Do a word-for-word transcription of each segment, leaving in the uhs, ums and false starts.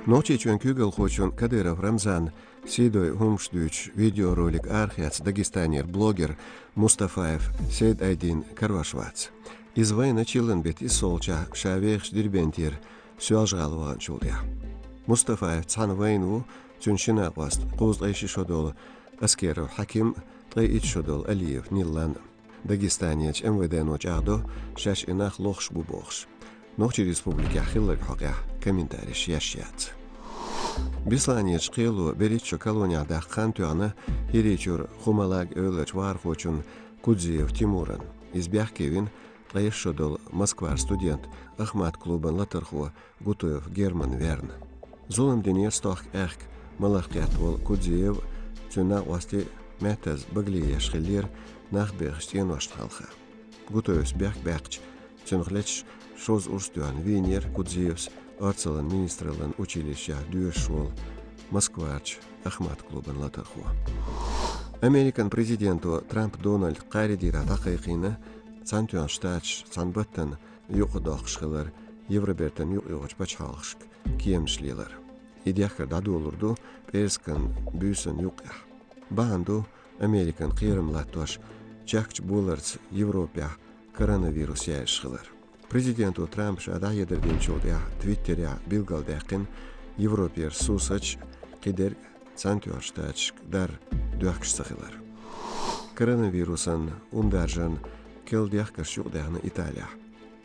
Нохчийчоьнан куьйгалхочун Кадыров Рамзанан сийдой хӀуманаш дуьйцу видеоролик арахецна Дагестанера блогер Мустафаев Сейд-Айдин карош вац. Иза вайна чиллан беттан иссалгӀачохь ша вехаш Дербентера Соьлжа-ГӀала ваханчул тӀаьхьа. Мустафаев цхьаьна вайна ву цуьнан ши накъост, кхузткъе ши шо долу Аскеров Хьаким, ткъе итт шо долу Алиев Ниллан. Дагестанерчу М В Д-но чӀагӀдо, шаьш и нах лохуш бу бохуш. Нохчийн Республикехь хилларг хьокъехь комментареш еш яц. Бесланерчу кхело берхӀитта шо колонехь даккха хан тоьхна ХӀирийчуьра Хумалаг эвларчу вахархочун Кудзиев Тимуран. Иза бехке вина ткъе итт шо долу Москвара студент, Ахмат-клубан латархо Гутоев Герман верна. Зулам динера стохка аьхка маларх кхетта волу Кудзиев а, цуьнан накъостий а маьттаза багале еш хиллера нах бехачу цӀеношна хьалха. Гутоевс бехк баьккхича, цунах летташ шозза урс тоьхна вийнера Кудзиевс орцаллин министраллин училищехь доьшуш волу Москварчу Ахмат-клубан латархо. Американ президенто Трамп Дональд кхаарин дийнахь дӀакхайкхийна Цхьаьнатоьхначу Штаташ цхьана баттана юкъадоккхуш хилар Евробертан юкъайогӀучу пачхьалкхашка кеманаш лелар. И дехкар дӀадолор ду пӀераскан буьйсан юккъехь. Бахьана ду Американ кхерам латтош чехкачу боларца Европехь коронавирус яьржаш хилар. Президенто Трампа ша дӀахьедар динчул тӀаьхьа Твиттерехь билгалдаьккхина Европера сурсаташ, кхидерг Цхьаьнатоьхначу Штаташка дар доьхкаш ца хилар. Коронавирусан ун даржарна керла дехкарш юкъадаьхна Италехь.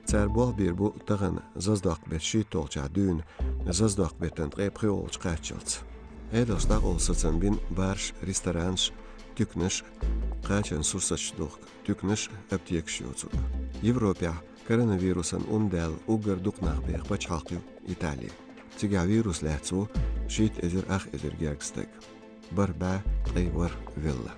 Цара болх бийр бу тахана заздоккху беттан шийтталгӀачохь дуьйна заздоккху беттан ткъе пхоьалгӀачу кхаччалц. Ӏедалша дӀакъовла сацам бина бараш, ресторанаш, туьканаш, кхачанан сурсаташ духку туьканаш, аптекаш йоцург. Европехь коронавирусан ун даьлла уггар дукха нах беха пачхьалкх ю Итали. Цигахь вирус лаьцна ву шийтта эзар ах эзар гергга стаг. БархӀ бӀе ткъе ворхӀ велла.